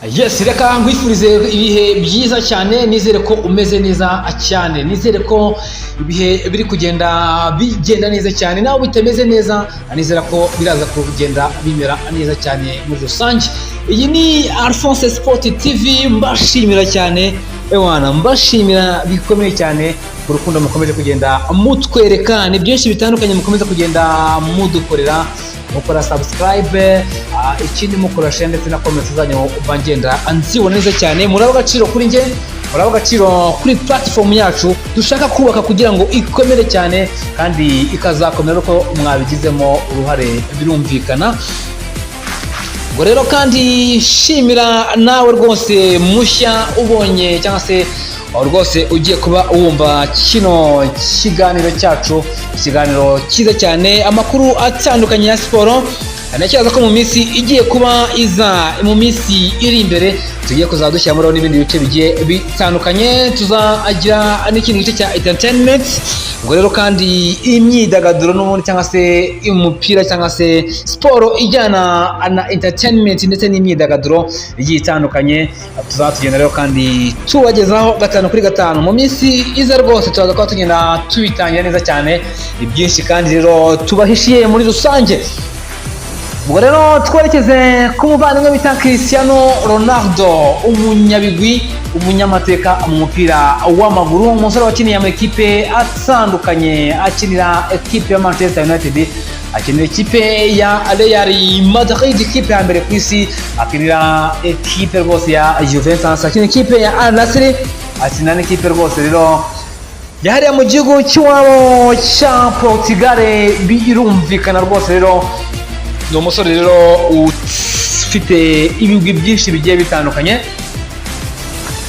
Yes, reka nkwifurize ibihe byiza cyane. Nizere ko umeze neza cyane, nizere ko ibihe biri kugenda bigenda neza cyane. Nawe bitameze neza, nizera ko biraza kugenda bimera neza cyane muri rusange. Iyi ni Alphonse Sport TV. Mbashimira cyane, ewana, mbashimira bikomeye cyane urukundo mukomeje kugenda mutwereka. Ni byinshi bitandukanye mukomeza kugenda mudukorera, mukora subscribe, ikindi mukora share ndetse na comments zanyu ngenda nzibona neza cyane. Muraba agaciro kuri njye, muraba agaciro kuri platform yacu dushaka kubaka kugira ngo ikomere cyane kandi ikazakomera uko mwabigizemo uruhare, birumvikana. Ubwo rero kandi shimira nawe rwose mushya ubonye cyangwa se rwose ugiye kuba wumva kino kiganiro cyacu, ikiganiro cyiza cyane, amakuru atandukanye ya siporo. Ntekereza ko mu minsi igiye kuba iza, mu minsi iri imbere, tugiye kuzajya dushyiramo n'ibindi bice bigiye bitandukanye. Tuzagira n'ikindi gice cya entertainment. Ubwo rero kandi imyidagaduro n'ubundi, cyangwa se umupira, cyangwa se siporo ijyana na entertainment ndetse n'imyidagaduro igiye itandukanye, tuzaba tugenda rero kandi tubagezaho gatanu kuri gatanu. Mu minsi iza rwose turaza kuba tugenda tubitangira neza cyane. Ni byinshi kandi rero tubahishiye muri rusange. Ubwo rero twerekeze ku muvandimwe bita Cristiano Ronaldo, umunyabigwi, umunyamateka mu mupira w'amaguru, umusore wakiniye amakipe atandukanye: akinira ekipe ya Manchester United, akinira ekipe ya Real Madrid, ikipe ya mbere ku isi, akinira ekipe rwose ya Juventus, akinira ekipe ya Al Nassr, akina n'ikipe rwose rero yahariya mu gihugu cy'iwabo cya Portugal. Birumvikana rwose rero ni umusore rero ufite ibigwi byinshi bigiye bitandukanye.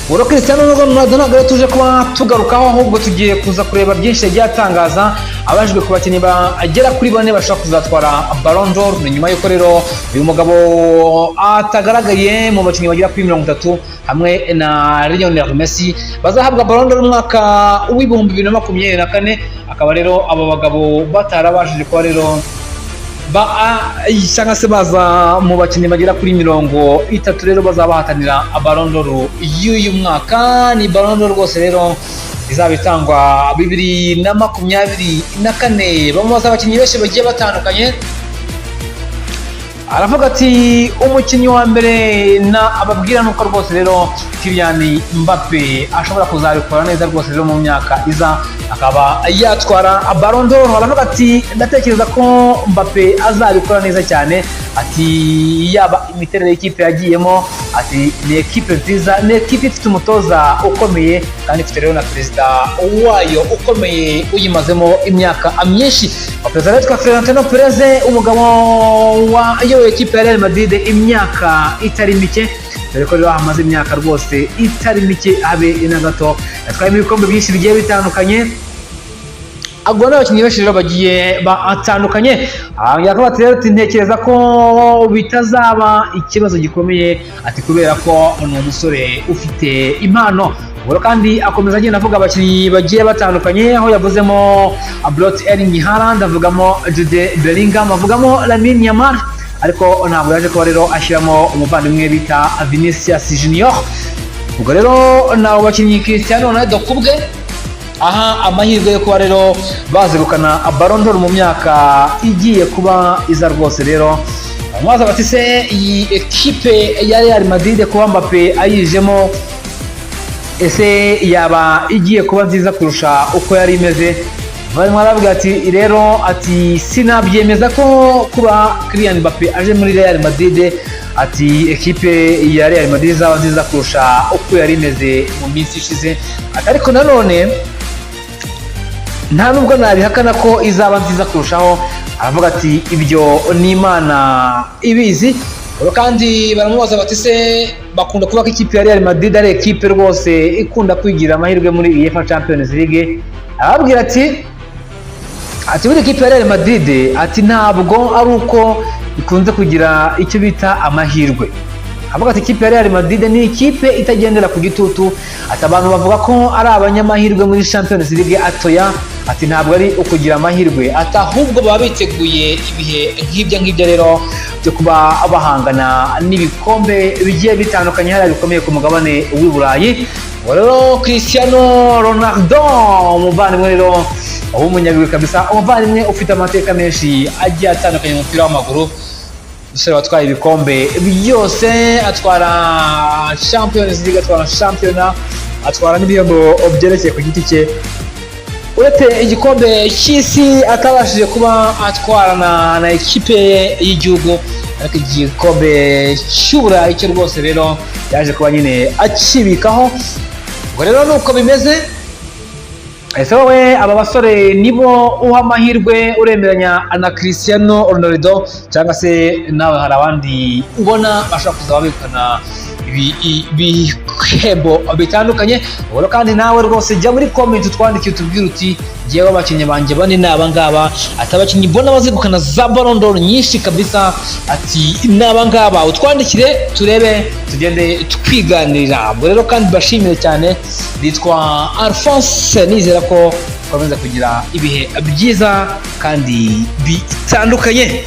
Ubwo Cristiano Ronaldo ntabwo rero tuje kuba tugarukaho, ahubwo tugiye kuza kureba byinshi yagiye atangaza abajijwe ku bakinnyi bagera kuri bane bashobora kuzatwara Ballon d'Or. Ni nyuma y'uko rero uyu mugabo atagaragaye mu bakinnyi bagera kuri 30 hamwe na Lionel Messi bazahabwa Ballon d'Or mu mwaka wa 2024, akaba rero abo bagabo batarabashije kuba rero ba cyangwa se baza mu bakinnyi bagera kuri 30 rero bazaba bahatanira Ballon d'Or y'uyu mwaka. Ni Ballon d'Or rwose rero izaba itangwa 2024. Bamubaza abakinnyi benshi bagiye batandukanye, aravuga ati: "Umukinnyi wa mbere na ababwira nuko rwose rero Kylian Mbappe ashobora kuzabikora neza rwose rero mu myaka iza akaba yatwara Ballon d'Or." Aravuga ati: "Ndatekereza ko Mbappe azabikora neza cyane." Ati: "Yaba imiterere y'ikipe yagiyemo," ati, "ni ekipe nziza, ni ekipe ifite umutoza ukomeye kandi ifite rero na perezida wayo ukomeye uyimazemo imyaka myinshi." Perezida witwa Florentino Perez, umugabo wayoboye ekipe ya Real Madrid imyaka itari mike, dore ko rero hamaze imyaka rwose itari mike habe na gato. Yatwayemo ibikombe byinshi bigiye bitandukanye, agura n'abakinnyi benshi rero bagiye batandukanye. Yakuba ati rero, ati: "Ntekereza ko bitazaba ikibazo gikomeye," ati, "kubera ko ni umusore ufite impano." Ubwo kandi akomeza agenda avuga abakinnyi bagiye batandukanye, aho yavuzemo Brot Erling Haaland, avugamo Jude Bellingham, avugamo Lamine Yamal, ariko ntabwo yaje kuba rero ashyiramo umuvandimwe bita Vinicius Junior. Ubwo rero nabo bakinnyi Cristiano Ronaldo kubwe aha amahirwe yo kuba rero bazegukana Ballon d'Or mu myaka igiye kuba iza rwose. Rero bamubaza bati: "Se iyi ekipe ya Real Madrid, kuba Mbappe ayijemo, ese yaba igiye kuba nziza kurusha uko yari imeze?" Barimo aravuga ati rero, ati: "Sinabyemeza ko kuba Kylian Mbappe aje muri Real Madrid," ati, "ekipe ya Real Madrid izaba nziza kurusha uko yari imeze mu minsi ishize," ati, "ariko nanone nta nubwo nabihakana ko izaba nziza kurushaho." Aravuga ati: "Ibyo ni Imana ibizi." Kandi baramubaza bati: "Se bakunda kuba ko ikipe ya Real Madrid ari ekipe rwose ikunda kwigira amahirwe muri UEFA Champions League?" Arababwira ati: "Buri ekipe ya Real Madrid," ati, "ntabwo ari uko ikunze kugira icyo bita amahirwe." Avuga ati: "Ikipe ya Real Madrid ni ikipe itagendera ku gitutu." Ati: "Abantu bavuga ko ari abanyamahirwe muri Champions League, atoya." Ati ntabwo ari ukugira amahirwe, ati ahubwo baba biteguye ibihe nk'ibyo ngibyo rero byo kuba bahangana n'ibikombe bigiye bitandukanye hariya bikomeye ku mugabane w'i Burayi. Ubwo rero Cristiano Ronaldo, umuvandimwe rero w'umunyabigwi kabisa, umuvandimwe ufite amateka menshi agiye atandukanye mu mupira w'amaguru, umusore watwaye ibikombe byose, atwara Champions League, atwara shampiyona, atwara n'ibihembo byerekeye ku giti cye, uretse igikombe cy'isi atabashije kuba atwarana na ekipe y'igihugu, ariko igikombe cy'Uburayi cyo rwose rero yaje kuba nyine akibikaho. Ubwo rero nuko bimeze. Ese wowe aba basore nibo uha amahirwe? Uremeranya na Cristiano Ronaldo, cyangwa se nawe hari abandi ubona bashobora kuzaba begukana ibihembo bitandukanye? Ubwo rero kandi nawe rwose jya muri comment utwandikiye, utubwire uti: "Ngewe abakinnyi banjye bane ni aba ngaba." Ati abakinnyi mbona bazegukana za Ballon d'Or nyinshi kabisa, ati ni aba ngaba. Utwandikire turebe, tugende twiganirira. Ubwo rero kandi bashimire cyane, nitwa Alphonse, nizera ko ukomeza kugira ibihe byiza kandi bitandukanye.